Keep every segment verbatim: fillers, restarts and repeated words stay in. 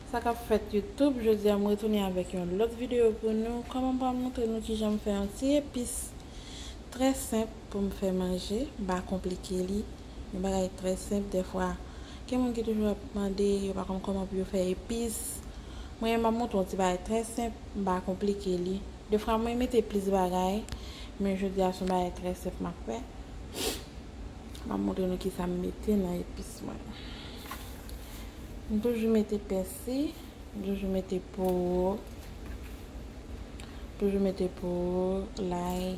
Sa k ap fèt YouTube, jodi a m retounen avèk yon lòt videyo pou nou. Kòman m pral montre nou kijan m fè yon ti epis trè senp pou m fè manje, m pa konplike li. Yon bagay trè senp, dèfwa gen moun ki toujou ap mande, yo pa konn kòman pou yo fè epis. Mwen, m ap montre yon ti bagay trè senp, m pa konplike li. Defwa mwen mete plis bagay, men jodi a se yon bagay trè senp m ap fè. M ap montre nou kisa m mete nan epis mwen. M toujou mete pèsi, m toujou mete powo, toujou mete powo, lay,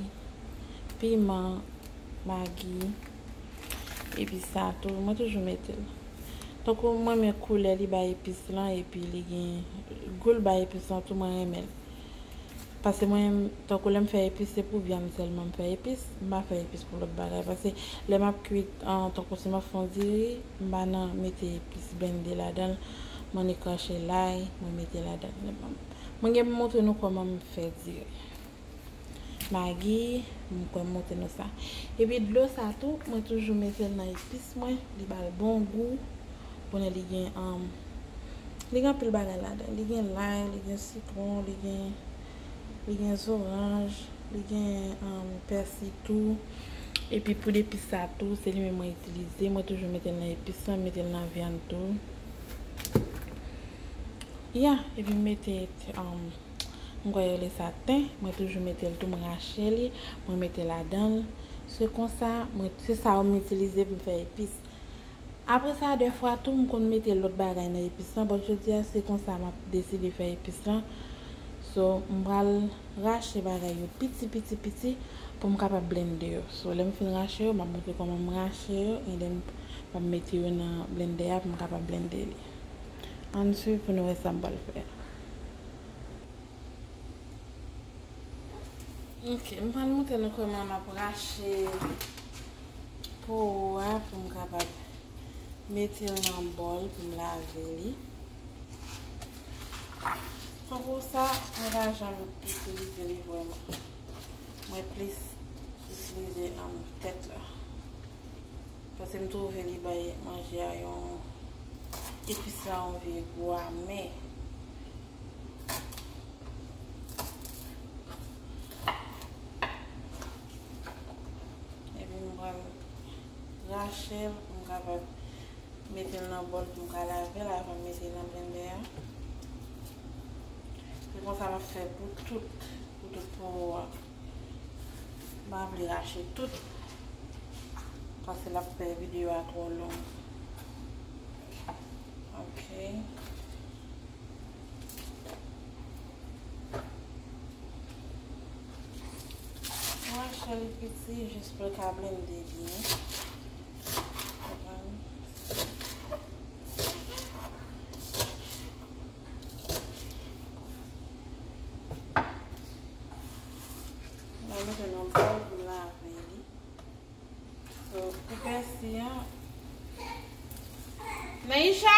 piman, magi, epi sa tou, mwen toujou mete l. Tankou mwen renmen koulè li bay epis lan, epi li gen gou l bay epis lan tou, mwen renmen l. Paske mwen, tankou lè m fè epis, se pou vyann sèlman m fè epis. M pa fè epis pou lòt bagay. Paske lè m ap kuit, an, tankou si m ap fè yon diri, m pa nan mete epis blende ladan l. Mwen krache lay, mwen mete ladan l. Mwen gen pou montre nou kòman m fè diri. Magi, m kwè m montre nou sa. Epi dlo sa tou, mwen toujou mete l nan epis mwen. Li ba l bon gou. Konnen li gen, um, li gen anpil bagay ladan. Li gen lay, li gen sitwon, li gen, li gen zoranj, li gen, um, pèsi tou. Epi poud epis sa tou, se li menm mwen itilize. Mwen toujou mete l nan epis lan, mete l nan vyann tou. Ya, epi m mete, um, m kwè yo rele sa ten, mwen toujou mete l tou, mwen rache li, mwen mete ladan l. Se konsa, mwen, se sa yo m itilize pou m fè epis. Apre sa, dèfwa tou, m konn mete lòt bagay nan epis lan, but jodi a, se konsa m ap deside fè epis lan. So, m pral rache bagay yo piti, piti, piti pou m kapab blende yo. So, lè m fin rache yo, m ap montre kòman m rache yo, and then m ap mete yo nan blendè a pou m kapab blende li. Ann swiv pou nou wè sa m pral fè. Ok, m pral montre nou kòman m ap rache powo a pou m kapab mete l nan bòl pou m lave li. Tankou sa, mwen pa janm itilize li vrèman. Mwen plis itilize, um, tèt la. Paske m twouve li bay manje a yon, epis la yon vye gou amè. Epi m pral rache l pou m kapab mete l nan bòl pou m ka lave l avan m mete l nan blendè a. Se konsa m ap fè pou tout, pou tout powo a. M pa vle rache tout, paske l ap fè videyo a twò long. Ok. Mwen rache li piti jis pou l ka blende byen. Konprann? Mwen mete nan bòl pou m lave li. So, pou pèsi an. Naisha!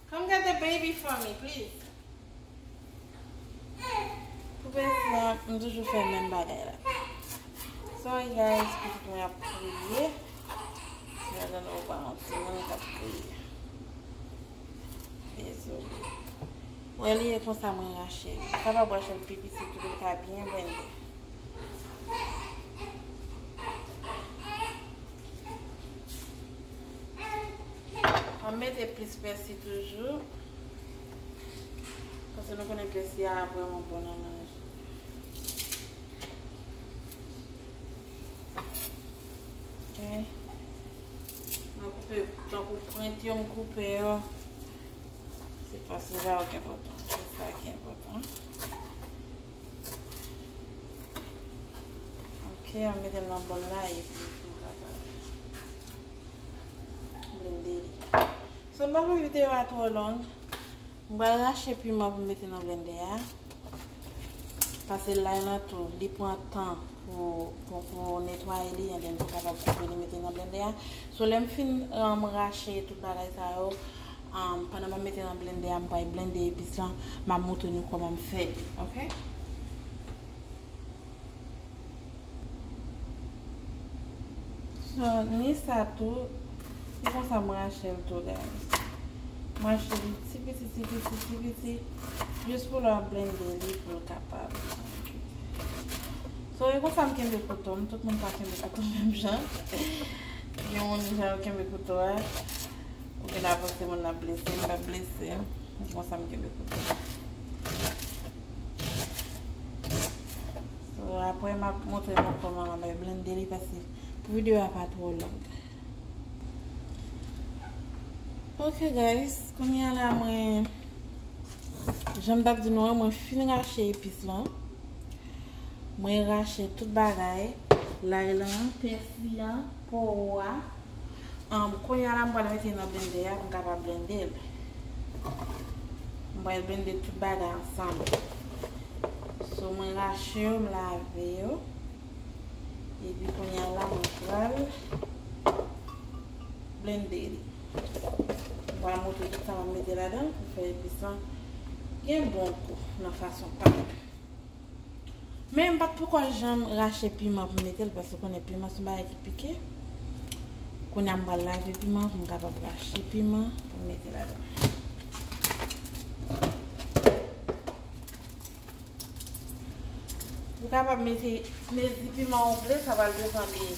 Come get the baby for me, please. Pou pèsi an, m toujou fè menm bagay la. Sorry guys, pitit mwen ap kriye. Gade nou pa yon timoun k ap kriye. Dezole. Wè li e konsa mwen rache l. Ou kapab rache l pi piti tou pou l ka byen blende. Ann mete plis pèsi toujou. Paske nou konnen pèsi a vrèman bon nan manje. Ok. Mwen koupe tankou pwent yo, m koupe yo. Se pa sila yo ki enpòtan, se sa ki enpòtan. Ok, ann mete l nan bòl la epi nou ka blende li. So, m pa vle videyo a twò long. M pral rache piman pou m mete nan blendè a. Paske lay lan tou, li pran tan pou, pou, pou netwaye li, and then pou kapab koupe li mete nan blendè a. So, lè m fin, um, rache tout bagay sa yo, um, pandan m ap mete nan blendè a, m pral blende epis lan, m ap montre nou kòman m fè li, ok? So, ni sa tou, se konsa m rache l tou, guys. M rache li ti piti, ti piti, ti piti, jis pou lè w ap blende li pou l kapab. So, e konsa m kenbe kouto m. Tout moun pa kenbe kouto menm jan. Gen moun jan yo kenbe kouto a. Ou gen avanse moun nan blese, m pa blese. E konsa m kenbe kouto. So, apre m ap montre nou kòman m ap blende li, paske pou videyo a pa twò long. Ok guys, kounye a la mwen, jan m t ap di nou an, mwen fin rache epis lan. Mwen rache tout bagay, lay lan, pèsi an, powo a. Ann, kounye a la m pral mete nan blendè a pou m kapab blende l. M pral blende tout bagay ansanm. So mwen rache yo, m lave yo. Epi kounye a la mwen pral blende li. Mwen pral montre tout sa mwen mete ladan l pou fè epis lan gen bon gou nan fason pa m. Men m pa t poko janm rache piman pou m mete l, paske w konnen piman se yon bagay ki pike. Kounye a m pral lave piman pou m kapab rache piman pou m mete ladan l. Ou kapab mete mezi piman ou vle, sa pral depann de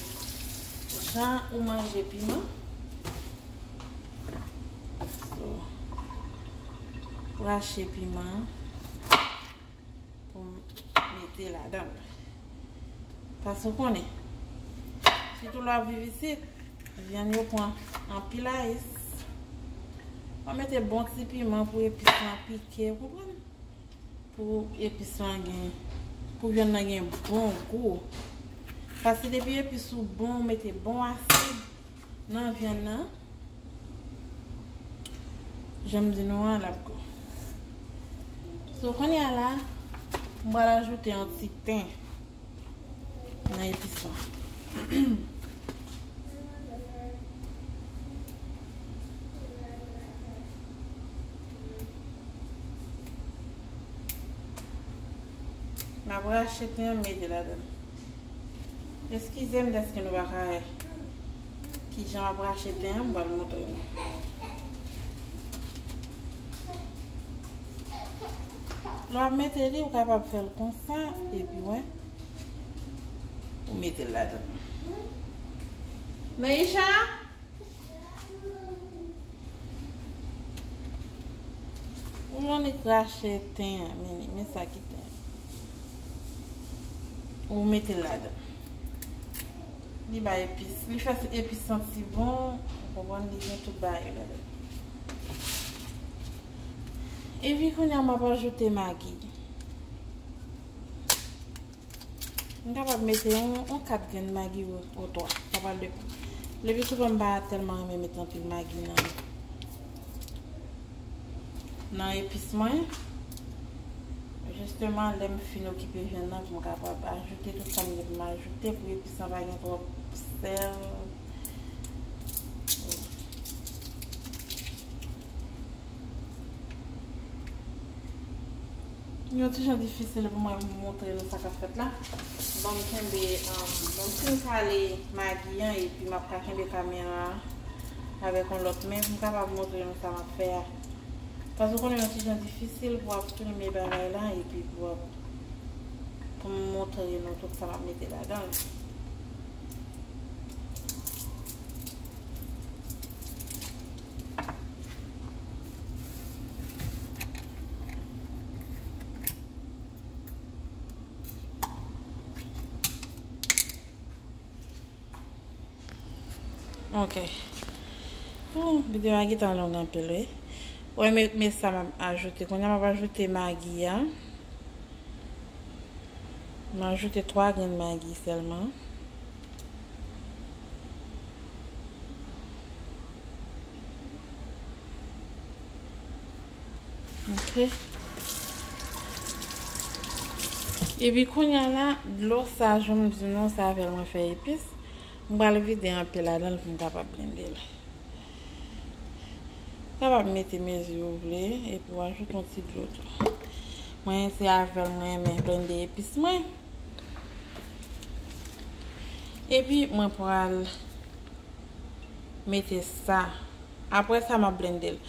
jan ou manje piman. So, rache piman pou m mete ladan l. Paske w konnen, sitou lè w ap viv isit, vyann yo pran anpil ayis. W ap mete bon ti piman pou epis lan pike, ou konprann? Pou epis lan gen, pou vyann nan gen bon gou. Paske depi epis ou bon, ou mete bon asid nan vyann nan, jan m di nou an, l ap gou. So, kounye a la, m pral ajoute yon ti ten nan epis lan. M ap rache ten an, m mete ladan l. Eskize m dèske nou pa ka wè kijan m ap rache ten an, m pral montre nou. Lè w ap mete li, ou kapab fè l konsa, epi wè, ou mete l ladan. Neisha! Ou annik rache ten an, men, men sa ki ten an. Ou mete l ladan. Li bay epis, li fè epis santi bon, ou konprann, li gen tout bagay ladan. Epi kounye a m ap ajoute magi. M kapab mete yon, yon kat grenn magi ou, ou twa. Sa pral depann. Le pi souvan m pa tèlman renmen mete anpil magi nan, nan epis mwen. Jisteman, lè m fin okipe vyann nan, pou m kapab ajoute tout sa m gen pou m ajoute, pou epis lan pa gen twòp sèl. Yon ti jan difisil pou mwen montre nou sa k ap fèt la. Bon, m kenbe, um, bon, m fin kale magi an, epi m ap ka kenbe kamera a avèk yon lòt men pou m kapab montre nou sa m ap fè a. Paske w konnen yon ti jan difisil pou w ap filme bagay la, epi pou w ap, pou m montre nou tout sa m ap mete ladan l. Ok. Ooh, videyo a gentan long anpil, wi. Wè, men, men sa m ap ajoute. Kounye a m ap ajoute magi a. M ajoute twa grenn magi sèlman. Ok. Epi kounye a la, dlo sa, jan m di nou, sa avè l mwen fè epis. M pral vide anpil ladan l pou m kapab blende l. Kapab mete mezi ou vle, epi w ajoute yon ti dlo tou. Mwen se avè l mwen renmen blende epis mwen. Epi mwen pral mete sa. Apre sa, m ap blende l.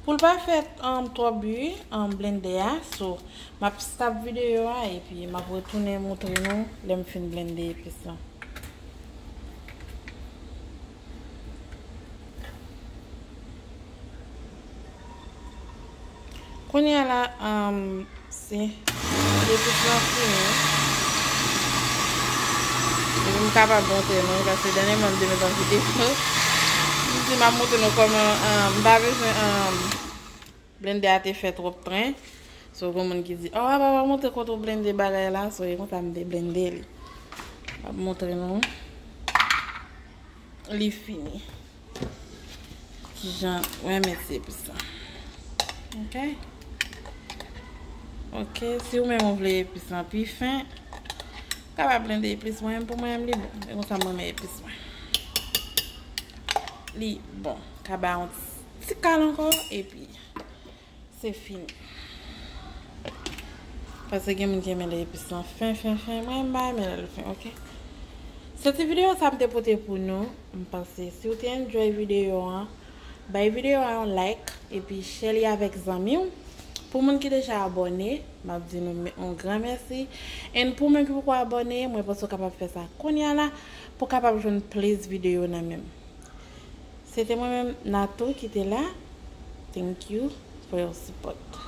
Pou l pa fè um, twòp bri, um, blendè a, so, m ap stop videyo a epi m ap retounen montre nou lè m fin blende epis lan. Kounye a la, um, si epis lan fini, epi m kapab montre nou, paske dènyèman m te met yon videyo, m di m ap montre nou kòman, um, m pa bezwen, um, blendè a te fè twòp tren. So, gen moun ki di, "Oh, apa pa montre kote w blende bagay la?" So, e konsa m te blende li. M ap montre nou. Li fini. Kijan, mwen met se epis lan. Ok? Ok, si ou menm ou vle epis lan pi fen, ou kapab blende epis mwen, pou mwen, li bon. E konsa mwen renmen epis mwen. Li bon. Ka ba yon ti kal ankò, epi se fini. Paske gen moun ki renmen lè epis lan fen, fen, fen. Mwen, m pa renmen lè l fen, ok? Se ti videyo sa m te pote pou nou. M panse si w te enjoy videyo an, bay videyo a yon like, epi share li avèk zanmi w. Pou moun ki deja abòne, m ap di nou me- yon gran mèsi. And pou moun ki poko abòne, mwen panse w kapab fè sa kounye a la, pou w kapab jwenn plis videyo nan men m. Se te mwen menm, Natou, ki te la. Thank you for your support.